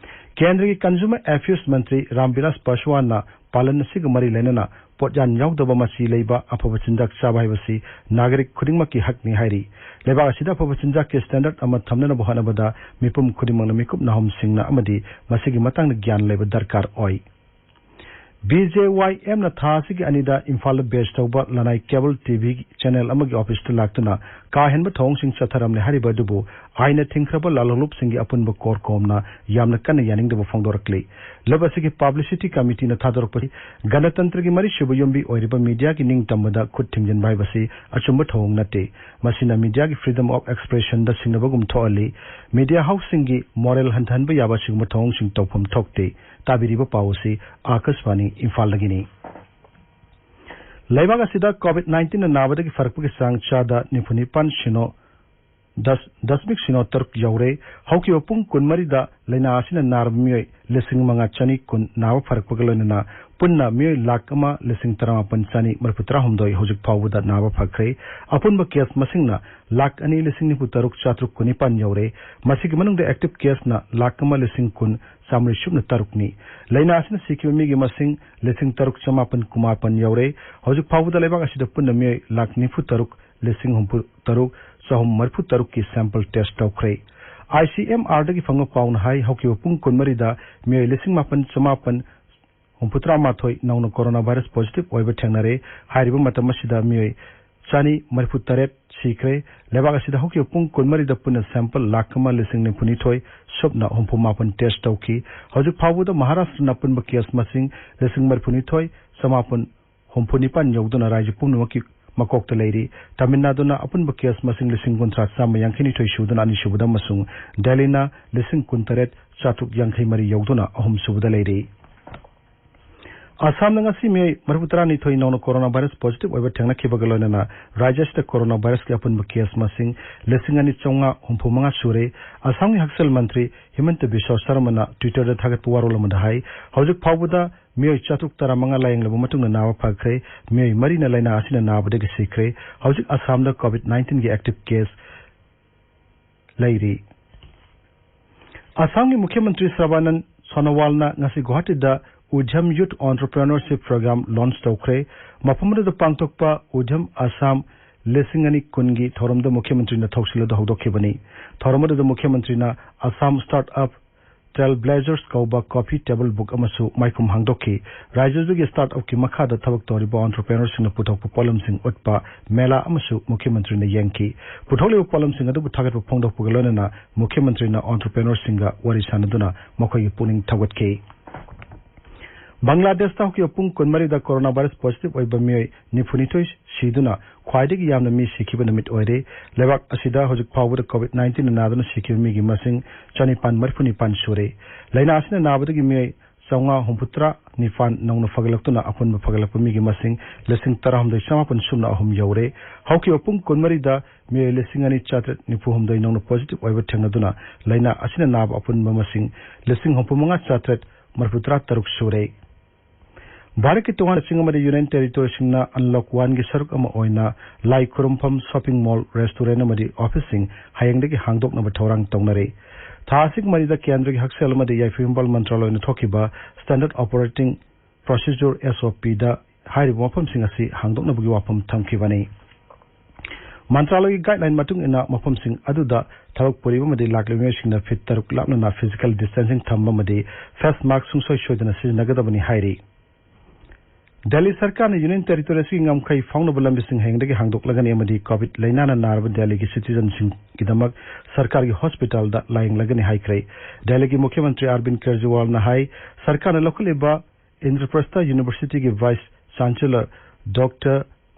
ꯀꯦꯟꯗ꯭ꯔꯒꯤ Consumer Affairs ꯃꯟꯇ꯭ꯔꯤ ꯔꯥꯝꯕꯤꯂꯥꯁ ꯄꯥꯁꯋꯥꯟꯅ ꯄꯥꯂꯟ ꯑꯁꯤꯒ ꯃꯔꯤ ꯂꯩꯅꯅ ꯄꯣꯠꯌꯥꯟ ꯌꯥꯎꯗꯕ ꯃꯆꯤ ꯂꯩꯕ ꯑꯐꯕ ꯆꯤꯟꯖꯥꯛ ꯆꯥꯕ ꯍꯥꯏꯕꯁꯤ ꯅꯥꯒꯔꯤꯛ ꯈꯨꯗꯤꯡꯃꯛꯀꯤ ꯍꯛꯅꯤ ꯍꯥꯏꯔꯤ꯫ ꯂꯩꯕꯥꯛ ꯑꯁꯤꯗ ꯑꯐꯕ ꯆꯤꯟꯖꯥꯛꯀꯤ standard ꯑꯃ ꯊꯝꯅꯅꯕ ꯍꯣꯠꯅꯕꯗ ꯃꯤꯄꯨꯝ ꯈꯨꯗꯤꯡꯃꯛꯅ ꯃꯤꯀꯨꯞ ꯅꯥꯍꯨꯝꯁꯤꯡꯅ ꯑꯃꯗꯤ ꯃꯁꯤꯒꯤ ꯃꯇꯥꯡꯗ ꯒ꯭ꯌꯥꯟ ꯂꯩꯕ ꯗꯔꯀꯥꯔ ꯑꯣꯏ꯫ BJYMꯅ ꯊꯥ ꯑꯁꯤꯒꯤ ꯑꯅꯤꯗ ꯏꯝꯐꯥꯜꯗ base ꯇꯧꯕ ꯂꯅꯥꯏ cable TV channel ꯑꯃꯒꯤ officeꯇ ꯂꯥꯛꯇꯨꯅ ꯀꯥ ꯍꯦꯟꯕ ꯊꯧꯑꯣꯡꯁꯤꯡ ꯆꯠꯊꯔꯝꯂꯦ ꯍꯥꯏꯔꯤꯕ ꯑꯗꯨꯕꯨ ꯑꯥꯏꯟꯅ ꯊꯤꯡꯈ꯭ꯔꯕ ꯂꯥꯜꯍꯧꯂꯨꯞꯁꯤꯡꯒꯤ ꯑꯄꯨꯟꯕ ꯀꯣꯔ ꯀꯣꯝꯅ ꯌꯥꯝꯅ ꯀꯟꯅ ꯌꯥꯅꯤꯡꯗꯕ ꯐꯣꯡꯗꯣꯔꯛꯂꯤ꯫ ꯂꯨꯞ ꯑꯁꯤꯒꯤ publicity committeeꯅ ꯊꯥꯗꯣꯔꯛꯄ ꯒꯅꯇꯟꯇ꯭ꯔꯒꯤ ꯃꯔꯤꯁꯨꯕ ꯌꯨꯝꯕꯤ ꯑꯣꯏꯔꯤꯕ mediaꯒꯤ ꯅꯤꯡꯇꯝꯕꯗ ꯈꯨꯠ ꯊꯤꯡꯖꯤꯟꯕ ꯍꯥꯏꯕꯁꯤ ꯑꯆꯨꯝꯕ ꯊꯧꯑꯣꯡ ꯅꯠꯇꯦ꯫ ꯃꯁꯤꯅ mediaꯒꯤ freedom of expressionꯗ ꯁꯤꯡꯅꯕꯒꯨꯝ ꯊꯣꯛꯍꯜꯂꯤ꯫ Media houseꯁꯤꯡꯒꯤ moral ꯍꯟꯊꯍꯟꯕ ꯌꯥꯕ ꯑꯁꯤꯒꯨꯝꯕ ꯊꯧꯑꯣꯡꯁꯤꯡ ꯇꯧꯐꯝ ꯊꯣꯛꯇꯦ꯫ ꯇꯥꯕꯤꯔꯤꯕ ꯄꯥꯎ ꯑꯁꯤ ꯑꯥꯀꯥꯁꯕꯥꯅꯤ ꯏꯝꯐꯥꯜꯗꯒꯤꯅꯤ꯫ ꯂꯩꯕꯥꯛ ꯑꯁꯤꯗ COVID nineteenꯅ ꯅꯥꯕꯗꯒꯤ ꯐꯔꯛꯄꯒꯤ ꯆꯥꯡ ꯆꯥꯗ ꯅꯤꯐꯨ ꯅꯤꯄꯥꯟ ꯁꯤꯅꯣ ꯗꯁ-, ꯗꯁꯃꯤꯛ ꯁꯤꯅꯣ ꯇꯔꯨꯛ ꯌꯧꯔꯦ꯫ ꯍꯧꯈꯤꯕ ꯄꯨꯡ ꯀꯨꯟꯃꯔꯤꯗ ꯂꯥꯏꯅꯥ ꯑꯁꯤꯅ ꯅꯥꯔꯕ ꯃꯤꯑꯣꯏ ꯂꯤꯁꯤꯡ ꯃꯉꯥ ꯆꯅꯤ ꯀꯨꯟ ꯅꯥꯕ ꯐꯔꯛꯄꯒ ꯂꯣꯏꯅꯅ ꯄꯨꯟꯅ ꯃꯤꯑꯣꯏ ꯂꯥꯈ ꯑꯃ ꯂꯤꯁꯤꯡ ꯇꯔꯥꯃꯥꯄꯟ ꯆꯅꯤ ꯃꯔꯤꯐꯨ ꯇꯔꯥꯍꯨꯝꯗꯣꯏ ꯍꯧꯖꯤꯛ ꯐꯥꯎꯕꯗ ꯅꯥꯕ ꯐꯈ꯭ꯔꯦ꯫ ꯑꯄꯨꯟꯕ ꯀꯦꯁ ꯃꯁꯤꯡꯅ ꯂꯥꯈ ꯑꯅꯤ ꯂꯤꯁꯤꯡ ꯅꯤꯐꯨ ꯇꯔꯨꯛ ꯆꯥꯇ꯭ꯔꯨꯛ ꯀꯨꯟꯅꯤꯄꯥꯟ ꯌꯧꯔꯦ꯫ ꯃꯁꯤꯒꯤ ꯃꯅꯨꯡꯗ ꯑꯦꯛꯇꯤꯚ ꯀꯦꯁꯅ ꯂꯥꯈ ꯑꯃ ꯂꯤꯁꯤꯡ ꯀꯨꯟ ꯆꯥꯃꯔꯤ ꯁꯨꯞꯅ ꯇꯔꯨꯛꯅꯤ꯫ ꯂꯥꯏꯅꯥ ꯑꯁꯤꯅ ꯁꯤꯈꯤꯕ ꯃꯤꯒꯤ ꯃꯁꯤꯡ ꯂꯤꯁꯤꯡ ꯇꯔꯨꯛ ꯆꯃꯥꯄꯟ ꯀꯨꯟꯃꯥꯄꯟ ꯌꯧꯔꯦ꯫ ꯍꯧꯖꯤꯛ ꯐꯥꯎꯕꯗ ꯂꯩꯕꯥꯛ ꯑꯁꯤꯗ ꯄꯨꯟꯅ ꯃꯤꯑꯣꯏ ꯂꯥꯈ ꯅꯤꯐꯨ ꯇꯔꯨꯛ ꯂꯤꯁꯤꯡ ꯍꯨꯝꯐꯨ ꯇꯔꯨꯛ ꯆꯍꯨꯝ ꯃꯔꯤꯐꯨ ꯇꯔꯨꯛꯀꯤ ꯁꯦꯝꯄꯜ ꯇꯦꯁ ꯇꯧꯈ꯭ꯔꯦ꯫ ꯑꯥꯏ ꯁꯤ ꯑꯦꯝ ꯑꯥꯔꯗꯒꯤ ꯐꯪꯕ ꯄꯥꯎꯅ ꯍꯥꯏ, ꯍꯧꯈꯤꯕ ꯄꯨꯡ ꯀꯨꯟꯃꯔꯤꯗ ꯃꯤꯑꯣꯏ ꯂꯤꯁꯤꯡ ꯃꯥꯄꯟ ꯆꯃꯥꯄꯟ ꯍꯨꯝꯐꯨꯇꯔꯥ ꯃꯥꯊꯣꯏ ꯅꯧꯅ ꯀꯣꯔꯣꯅꯥ ꯚꯥꯏꯔꯁ ꯄꯣꯖꯤꯇꯤꯚ ꯑꯣꯏꯕ ꯊꯦꯡꯅꯔꯦ꯫ ꯍꯥꯏꯔꯤꯕ ꯃꯇꯝ ꯑꯁꯤꯗ ꯃꯤꯑꯣꯏ ꯆꯅꯤ ꯃꯔꯤꯐꯨ ꯇꯔꯦꯠ ꯁꯤꯈ꯭ꯔꯦ꯫ ꯂꯩꯕꯥꯛ ꯑꯁꯤꯗ ꯍꯧꯈꯤꯕ ꯄꯨꯡ ꯀꯨꯟꯃꯔꯤꯗ ꯄꯨꯟꯅ ꯁꯦꯝꯄꯜ ꯂꯥꯈ ꯑꯃ ꯂꯤꯁꯤꯡ ꯅꯤꯐꯨꯅꯤꯊꯣꯏ ꯁꯨꯞꯅ ꯍꯨꯝꯐꯨ ꯃꯥꯄꯟ ꯇꯦꯁ ꯇꯧꯈꯤ꯫ ꯍꯧꯖꯤꯛ ꯐꯥꯎꯕꯗ ꯃꯍꯥꯔꯥꯁꯇ꯭ꯔꯅ ꯑꯄꯨꯟꯕ ꯀꯦꯁ ꯃꯁꯤꯡ ꯂꯤꯁꯤꯡ ꯃꯔꯤꯐꯨꯅꯤꯊꯣꯏ ꯆꯃꯥꯄꯟ ꯍꯨꯝꯐꯨꯅꯤꯄꯥꯟ ꯌꯧꯗꯨꯅ ꯔꯥꯖ꯭ꯌ ꯄꯨꯝꯅꯃꯛꯀꯤ ꯃꯀꯣꯛꯇ ꯂꯩꯔꯤ꯫ ꯇꯥꯃꯤꯜ ꯅꯥꯗꯨꯅ ꯑꯄꯨꯟꯕ ꯀꯦꯁ ꯃꯁꯤꯡ ꯂꯤꯁꯤꯡ ꯀꯨꯟꯊ꯭ꯔꯥ ꯆꯥꯝꯃ ꯌꯥꯡꯈꯩꯅꯤꯊꯣꯏ ꯁꯨꯗꯨꯅ ꯑꯅꯤꯁꯨꯕꯗ ꯑꯃꯁꯨꯡ ꯗꯦꯜꯂꯤꯅ ꯂꯤꯁꯤꯡ ꯀꯨꯟꯇꯔꯦꯠ ꯆꯥꯇ꯭ꯔꯨꯛ ꯌꯥꯡꯈꯩ ꯃꯔꯤ ꯌꯧꯗꯨꯅ ꯑꯍꯨꯝꯁꯨꯕꯗ ꯂꯩꯔꯤ꯫ ꯑꯁꯥꯝꯗ ꯉꯁꯤ ꯃꯤꯑꯣꯏ ꯃꯔꯤꯐꯨ ꯇꯔꯥꯅꯤꯊꯣꯏ ꯅꯧꯅ ꯀꯣꯔꯣꯅꯥ ꯚꯥꯏꯔꯁ ꯄꯣꯖꯤꯇꯤꯚ ꯑꯣꯏꯕ ꯊꯦꯡꯅꯈꯤꯕꯒ ꯂꯣꯏꯅꯅ ꯔꯥꯖ꯭ꯌ ꯑꯁꯤꯗ ꯀꯣꯔꯣꯅꯥ ꯚꯥꯏꯔꯁꯀꯤ ꯑꯄꯨꯟꯕ ꯀꯦꯁ ꯃꯁꯤꯡ ꯂꯤꯁꯤꯡ ꯑꯅꯤ ꯆꯥꯝꯃꯉꯥ ꯍꯨꯝꯐꯨ ꯃꯉꯥ ꯁꯨꯔꯦ꯫ ꯑꯁꯥꯝꯒꯤ ꯍꯛꯁꯦꯜ ꯃꯟꯇ꯭ꯔꯤ ꯍꯤꯃꯟꯇ ꯕꯤꯁ꯭ꯋ ꯁꯔꯃꯅ Twitter-ꯗ ꯊꯥꯒꯠꯄ ꯋꯥꯔꯣꯜ ꯑꯃꯗ ꯍꯥꯏ, ꯍꯧꯖꯤꯛ ꯐꯥꯎꯕꯗ ꯃꯤꯑꯣꯏ ꯆꯥꯇ꯭ꯔꯨꯛ ꯇꯔꯥꯃꯉꯥ ꯂꯥꯌꯦꯡꯂꯕ ꯃꯇꯨꯡꯗ ꯅꯥꯕ ꯐꯈ꯭ꯔꯦ꯫ ꯃꯤꯑꯣꯏ ꯃꯔꯤꯅ ꯂꯥꯏꯅꯥ ꯑꯁꯤꯅ ꯅꯥꯕꯗꯒꯤ ꯁꯤꯈ꯭ꯔꯦ꯫ ꯍꯧꯖꯤꯛ ꯑꯁꯥꯝꯗ ꯀꯣꯚꯤꯗ ꯅꯥꯏꯟꯇꯤꯟꯒꯤ ꯑꯦꯛꯇꯤꯚ ꯀꯦꯁ ꯂꯩꯔꯤ꯫ ꯑꯁꯥꯝꯒꯤ ꯃꯨꯈ꯭ꯌ ꯃꯟꯇ꯭ꯔꯤ ꯁꯔꯕꯥꯅꯟꯗ ꯁꯣꯅꯣꯋꯥꯜꯅ ꯉꯁꯤ ꯒꯨꯋꯥꯍꯥꯇꯤꯗ ꯎꯙ꯭ꯌꯝ ꯌꯨꯊ ꯑꯣꯟꯇꯔꯄ꯭ꯔꯦꯅꯔꯁꯤꯞ ꯄ꯭ꯔꯣꯒ꯭ꯔꯥꯝ ꯂꯣꯟꯆ ꯇꯧꯈ꯭ꯔꯦ꯫ ꯃꯐꯝ ꯑꯗꯨꯗ ꯄꯥꯡꯊꯣꯛꯄ ꯎꯙ꯭ꯌꯝ ꯑꯁꯥꯝ ꯂꯤꯁꯤꯡ ꯑꯅꯤ ꯀꯨꯟꯒꯤ ꯊꯧꯔꯝꯗ ꯃꯨꯈ꯭ꯌ ꯃꯟꯇ꯭ꯔꯤꯅ ꯊꯧꯁꯤꯜ ꯑꯗꯨ ꯍꯧꯗꯣꯛꯈꯤꯕꯅꯤ꯫ ꯊꯧꯔꯝ ꯑꯗꯨꯗ ꯃꯨꯈ꯭ꯌ ꯃꯟꯇ꯭ꯔꯤꯅ Assam start up trail blazers ꯀꯧꯕ ꯀꯣꯐꯤ ꯇꯦꯕꯜ ꯕꯨꯛ ꯑꯃꯁꯨ ꯃꯥꯏꯈꯨꯝ ꯍꯥꯡꯗꯣꯛꯈꯤ꯫ ꯔꯥꯖ꯭ꯌꯗꯨꯒꯤ ꯁ꯭ꯇꯥꯔꯠ ꯑꯞꯀꯤ ꯃꯈꯥꯗ ꯊꯕꯛ ꯇꯧꯔꯤꯕ ꯑꯣꯟꯇꯔꯄ꯭ꯔꯦꯅꯔꯁꯤꯡꯅ ꯄꯨꯊꯣꯛꯄ ꯄꯣꯠꯂꯝꯁꯤꯡ ꯎꯠꯄ ꯃꯦꯂꯥ ꯑꯃꯁꯨ ꯃꯨꯈ꯭ꯌ ꯃꯟꯇ꯭ꯔꯤꯅ ꯌꯦꯡꯈꯤ꯫ ꯄꯨꯊꯣꯛꯂꯤꯕ ꯄꯣꯠꯂꯝꯁꯤꯡ ꯑꯗꯨꯕꯨ ꯊꯥꯒꯠꯄ ꯐꯣꯡꯗꯣꯛꯄꯒ ꯂꯣꯏꯅꯅ ꯃꯨꯈ꯭ꯌ ꯃꯟꯇ꯭ꯔꯤꯅ ꯑꯣꯟꯇꯔꯄ꯭ꯔꯦꯅꯔꯁꯤꯡꯒ ꯋꯥꯔꯤ ꯁꯥꯅꯗꯨꯅ ꯃꯈꯣꯏꯒꯤ ꯄꯨꯛꯅꯤꯡ ꯊꯧꯒꯠꯈꯤ꯫ ꯕꯪꯒ꯭ꯂꯥꯗꯦꯁꯇ ꯍꯧꯈꯤꯕ ꯄꯨꯡ ꯀꯨꯟꯃꯔꯤꯗ ꯀꯣꯔꯣꯅꯥ ꯚꯥꯏꯔꯁ ꯄꯣꯖꯤꯇꯤꯚ ꯑꯣꯏꯕ ꯃꯤꯑꯣꯏ ꯅꯤꯐꯨꯅꯤꯊꯣꯏ ꯁꯤꯗꯨꯅ ꯈ꯭ꯋꯥꯏꯗꯒꯤ ꯌꯥꯝꯅ ꯃꯤ ꯁꯤꯈꯤꯕ ꯅꯨꯃꯤꯠ ꯑꯣꯏꯔꯦ꯫ ꯂꯩꯕꯥꯛ ꯑꯁꯤꯗ ꯍꯧꯖꯤꯛ ꯐꯥꯎꯕꯗ ꯀꯣꯚꯤꯗ ꯅꯥꯏꯟꯇꯤꯟꯅ ꯅꯥꯗꯨꯅ ꯁꯤꯈꯤꯕ ꯃꯤꯒꯤ ꯃꯁꯤꯡ ꯆꯅꯤꯄꯥꯟ ꯃꯔꯤꯐꯨ ꯅꯤꯄꯥꯟ ꯁꯨꯔꯦ꯫ ꯂꯥꯏꯅꯥ ꯑꯁꯤꯅ ꯅꯥꯕꯗꯒꯤ ꯃꯤꯑꯣꯏ ꯆꯥꯝꯃꯉꯥ ꯍꯨꯝꯐꯨꯇꯔꯥ ꯅꯤꯄꯥꯟ ꯅꯧꯅ ꯐꯒꯠꯂꯛꯇꯨꯅ ꯑꯄꯨꯟꯕ ꯐꯒꯠꯂꯛꯄ ꯃꯤꯒꯤ ꯃꯁꯤꯡ ꯂꯤꯁꯤꯡ ꯇꯔꯥꯍꯨꯝꯗꯣꯏ ꯆꯥꯃꯥꯄꯟ ꯁꯨꯞꯅ ꯑꯍꯨꯝ ꯌꯧꯔꯦ꯫ ꯍꯧꯈꯤꯕ ꯄꯨꯡ ꯀꯨꯟꯃꯔꯤꯗ ꯃꯤꯑꯣꯏ ꯂꯤꯁꯤꯡ ꯑꯅꯤ ꯆꯥꯇ꯭ꯔꯦꯠ ꯅꯤꯐꯨ ꯍꯨꯝꯗꯣꯏ ꯅꯧꯅ positive ꯑꯣꯏꯕ ꯊꯦꯡꯅꯗꯨꯅ ꯂꯥꯏꯅꯥ ꯑꯁꯤꯅ ꯅꯥꯕ ꯑꯄꯨꯟꯕ ꯃꯁꯤꯡ ꯂꯤꯁꯤꯡ ꯍꯨꯝꯐꯨ ꯃꯉꯥ ꯆꯥꯇ꯭ꯔꯦꯠ ꯃꯔꯤꯐꯨ ꯇꯔꯥ ꯇꯔꯨꯛ ꯁꯨꯔꯦ꯫ ꯚꯥꯔꯠꯀꯤ ꯇꯣꯉꯥꯟꯕ ꯆꯤꯡ ꯑꯃꯗꯤ Union Territoryꯁꯤꯡꯅ Unlock Oneꯒꯤ ꯁꯔꯨꯛ ꯑꯃ ꯑꯣꯏꯅ ꯂꯥꯏ ꯈꯨꯔꯨꯝꯐꯝ, shopping mall, restaurant ꯑꯃꯗꯤ officeꯁꯤꯡ ꯍꯌꯦꯡꯗꯒꯤ ꯍꯥꯡꯗꯣꯛꯅꯕ ꯊꯧꯔꯥꯡ ꯇꯧꯅꯔꯤ꯫ ꯊꯥ ꯑꯁꯤꯒꯤ ꯃꯔꯤꯗ ꯀꯦꯟꯗ꯭ꯔꯒꯤ ꯍꯛꯁꯦꯜ ꯑꯃꯗꯤ ꯌꯥꯏꯐ ꯌꯨꯝꯕꯥꯜ ꯃꯟꯇ꯭ꯔꯥꯂꯣꯏꯅ ꯊꯣꯛꯈꯤꯕ Standard Operating Procedure, SOPꯗ ꯍꯥꯏꯔꯤꯕ ꯃꯐꯝꯁꯤꯡ ꯑꯁꯤ ꯍꯥꯡꯗꯣꯛꯅꯕꯒꯤ ꯋꯥꯐꯝ ꯊꯝꯈꯤꯕꯅꯤ꯫ ꯃꯟꯇ꯭ꯔꯥꯂꯣꯏꯒꯤ guideline ꯃꯇꯨꯡ ꯏꯟꯅ ꯃꯐꯝꯁꯤꯡ ꯑꯗꯨꯗ ꯊꯕꯛ ꯄꯨꯔꯤꯕ ꯑꯃꯗꯤ ꯂꯥꯛꯂꯤꯕ ꯃꯤꯑꯣꯏꯁꯤꯡꯅ feet ꯇꯔꯨꯛ ꯂꯥꯞꯅꯅ physical distancing ꯊꯝꯕ ꯑꯃꯗꯤ face mask ꯁꯨꯡꯁꯣꯏ ꯁꯣꯏꯗꯅ ꯁꯤꯖꯤꯟꯅꯒꯗꯕꯅꯤ ꯍꯥꯏꯔꯤ꯫ ꯗꯦꯜꯂꯤ ꯁꯔꯀꯥꯔꯅ Union Territoryꯁꯤꯒꯤ ꯉꯝꯈꯩ ꯐꯥꯎꯅꯕ ꯂꯝꯕꯤꯁꯤꯡ ꯍꯌꯦꯡꯗꯒꯤ ꯍꯥꯡꯗꯣꯛꯂꯒꯅꯤ ꯑꯃꯗꯤ COVID ꯂꯥꯏꯅꯥꯅ ꯅꯥꯔꯕ ꯗꯦꯜꯂꯤꯒꯤ citizenꯁꯤꯡꯒꯤꯗꯃꯛ ꯁꯔꯀꯥꯔꯒꯤ hospitalꯗ ꯂꯥꯌꯦꯡꯂꯒꯅꯤ ꯍꯥꯏꯈ꯭ꯔꯦ꯫ ꯗꯦꯜꯂꯤꯒꯤ ꯃꯨꯈ꯭ꯌ ꯃꯟꯇ꯭ꯔꯤ ꯑꯔꯕꯤꯟ ꯀꯦꯖꯔꯤꯋꯥꯜꯅ ꯍꯥꯏ, ꯁꯔꯀꯥꯔꯅ ꯂꯧꯈꯠꯂꯤꯕ ꯏꯟꯗ꯭ꯔꯄ꯭ꯔꯁꯊ Universityꯒꯤ Vice Chancellor Doctor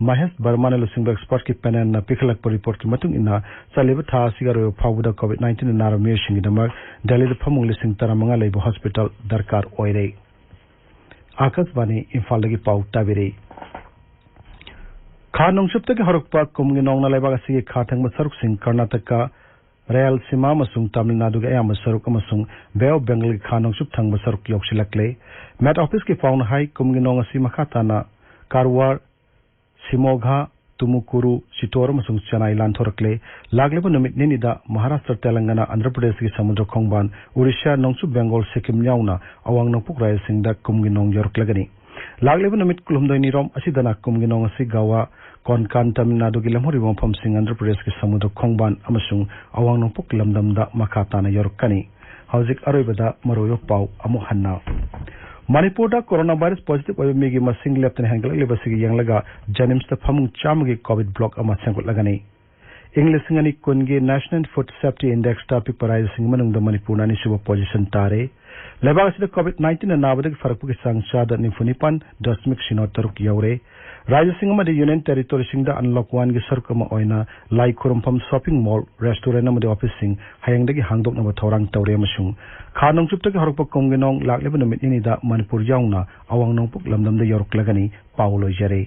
ꯃꯍꯦꯁ ꯕꯔꯃꯥꯅ ꯂꯨꯆꯤꯡꯕ expertꯀꯤ panelꯅ ꯄꯤꯈꯠꯂꯛꯄ reportꯀꯤ ꯃꯇꯨꯡ ꯏꯟꯅ, ꯆꯠꯂꯤꯕ ꯊꯥ ꯑꯁꯤꯒꯤ ꯑꯔꯣꯏꯕ ꯐꯥꯎꯕꯗ COVID nineteenꯅ ꯅꯥꯔꯕ ꯃꯤꯑꯣꯏꯁꯤꯡꯒꯤꯗꯃꯛ ꯗꯦꯜꯂꯤꯗ ꯐꯃꯨꯡ ꯂꯤꯁꯤꯡ ꯇꯔꯥꯃꯉꯥ ꯂꯩꯕ hospital ꯗꯔꯀꯥꯔ ꯑꯣꯏꯔꯦ꯫ ꯑꯥꯀꯥꯁꯕꯥꯅꯤ ꯏꯝꯐꯥꯜꯗꯒꯤ ꯄꯥꯎ ꯇꯥꯕꯤꯔꯤ꯫ ꯈꯥ ꯅꯣꯡꯆꯨꯞꯇꯒꯤ ꯍꯧꯔꯛꯄ ꯀꯨꯝꯒꯤ ꯅꯣꯡꯅ ꯂꯩꯕꯥꯛ ꯑꯁꯤꯒꯤ ꯈꯥ ꯊꯪꯕ ꯁꯔꯨꯛꯁꯤꯡ ꯀꯔꯅꯥꯇꯀꯥ, ꯔꯌꯥꯜꯁꯤꯃꯥ ꯑꯃꯁꯨꯡ ꯇꯥꯃꯤꯜ ꯅꯥꯗꯨꯒꯤ ꯑꯌꯥꯝꯕ ꯁꯔꯨꯛ ꯑꯃꯁꯨꯡ Bay of Bengalꯒꯤ ꯈꯥ ꯅꯣꯡꯆꯨꯞ ꯊꯪꯕ ꯁꯔꯨꯛ ꯌꯧꯁꯤꯜꯂꯛꯂꯦ꯫ Met Officeꯀꯤ ꯄꯥꯎꯅ ꯍꯥꯏ, ꯀꯨꯝꯒꯤ ꯅꯣꯡ ꯑꯁꯤ ꯃꯈꯥ ꯇꯥꯅ ꯀꯥꯔꯋꯥꯔ, ꯁꯤꯃꯣꯒꯥ, ꯇꯨꯃꯨꯀꯨꯔꯨ, ꯆꯤꯇꯣꯔ ꯑꯃꯁꯨꯡ ꯆꯦꯟꯅꯥꯏ ꯂꯥꯟꯊꯣꯔꯛꯂꯦ꯫ ꯂꯥꯛꯂꯤꯕ ꯅꯨꯃꯤꯠ ꯅꯤꯅꯤꯗ ꯃꯍꯥꯔꯥꯁꯇ꯭ꯔ, ꯇꯦꯂꯪꯒꯅꯥ, ꯑꯟꯙ꯭ꯔ ꯄ꯭ꯔꯗꯦꯁꯀꯤ ꯁꯃꯨꯗ꯭ꯔ ꯈꯣꯡꯕꯥꯟ, ꯑꯣꯔꯤꯁꯥ, ꯅꯣꯡꯆꯨꯞ ꯕꯦꯡꯒꯣꯜ, ꯁꯤꯛꯀꯤꯝ ꯌꯥꯎꯅ ꯑꯋꯥꯡ ꯅꯣꯡꯄꯣꯛ ꯔꯥꯖ꯭ꯌꯁꯤꯡꯗ ꯀꯨꯝꯒꯤ ꯅꯣꯡ ꯌꯧꯔꯛꯂꯒꯅꯤ꯫ ꯂꯥꯛꯂꯤꯕ ꯅꯨꯃꯤꯠ ꯀꯨꯟꯍꯨꯝꯗꯣꯏꯅꯤꯔꯣꯝ ꯑꯁꯤꯗꯅ ꯀꯨꯝꯒꯤ ꯅꯣꯡ ꯑꯁꯤ ꯒꯋꯥ, ꯀꯣꯟꯀꯥꯟ, ꯇꯥꯃꯤꯜ ꯅꯥꯗꯨꯒꯤ ꯂꯦꯝꯍꯧꯔꯤꯕ ꯃꯐꯝꯁꯤꯡ, ꯑꯟꯙ꯭ꯔ ꯄ꯭ꯔꯗꯦꯁꯀꯤ ꯁꯃꯨꯗ꯭ꯔ ꯈꯣꯡꯕꯥꯟ ꯑꯃꯁꯨꯡ ꯑꯋꯥꯡ ꯅꯣꯡꯄꯣꯛ ꯂꯝꯗꯝꯗ ꯃꯈꯥ ꯇꯥꯅ ꯌꯧꯔꯛꯀꯅꯤ꯫ ꯍꯧꯖꯤꯛ ꯑꯔꯣꯏꯕꯗ ꯃꯔꯨꯑꯣꯏꯕ ꯄꯥꯎ ꯑꯃꯨꯛ ꯍꯟꯅ꯫ ꯃꯅꯤꯄꯨꯔꯗ coronavirus positive ꯑꯣꯏꯕ ꯃꯤꯒꯤ ꯃꯁꯤꯡ ꯂꯦꯞꯇꯅ ꯍꯦꯟꯒꯠꯂꯛꯂꯤꯕ ꯑꯁꯤꯒꯤ ꯌꯦꯡꯂꯒ JNIMSꯇ ꯐꯃꯨꯡ ꯆꯥꯝꯃꯒꯤ COVID block ꯑꯃ ꯁꯦꯝꯒꯠꯂꯒꯅꯤ꯫ ꯏꯪ ꯂꯤꯁꯤꯡ ꯑꯅꯤ ꯀꯨꯟꯒꯤ National Food Safety Indexꯇ ꯑꯄꯤꯛꯄ ꯔꯥꯖ꯭ꯌꯁꯤꯡꯒꯤ ꯃꯅꯨꯡꯗ ꯃꯅꯤꯄꯨꯔꯅ ꯑꯅꯤꯁꯨꯕ position ꯇꯥꯔꯦ꯫ ꯂꯩꯕꯥꯛ ꯑꯁꯤꯗ COVID nineteen ꯅꯥꯕꯗꯒꯤ ꯐꯔꯛꯄꯒꯤ ꯆꯥꯡ ꯆꯥꯗ ꯅꯤꯐꯨ ꯅꯤꯄꯥꯟ ꯗꯁꯃꯤꯛ ꯁꯤꯅꯣ ꯇꯔꯨꯛ ꯌꯧꯔꯦ꯫ ꯔꯥꯖ꯭ꯌꯁꯤꯡ ꯑꯃꯗꯤ ꯌꯨꯅꯤꯌꯟ ꯇꯦꯔꯤꯇꯣꯔꯤꯁꯤꯡꯗ unlock one ꯒꯤ ꯁꯔꯨꯛ ꯑꯃ ꯑꯣꯏꯅ ꯂꯥꯏ ꯈꯨꯔꯨꯝꯐꯝ, ꯁꯣꯄꯤꯡ ꯃꯣꯜ, ꯔꯦꯁꯇꯨꯔꯦꯟ ꯑꯃꯗꯤ ꯑꯣꯐꯤꯁꯁꯤꯡ ꯍꯌꯦꯡꯗꯒꯤ ꯍꯥꯡꯗꯣꯛꯅꯕ ꯊꯧꯔꯥꯡ ꯇꯧꯔꯦ ꯑꯃꯁꯨꯡ ꯈꯥ ꯅꯣꯡꯆꯨꯞꯇꯒꯤ ꯍꯧꯔꯛꯄ ꯀꯨꯝꯒꯤ ꯅꯣꯡ ꯂꯥꯛꯂꯤꯕ ꯅꯨꯃꯤꯠ ꯅꯤꯅꯤꯗ ꯃꯅꯤꯄꯨꯔ ꯌꯥꯎꯅ ꯑꯋꯥꯡ ꯅꯣꯡꯄꯣꯛ ꯂꯝꯗꯝꯗ ꯌꯧꯔꯛꯂꯒꯅꯤ꯫ ꯄꯥꯎ ꯂꯣꯏꯖꯔꯦ꯫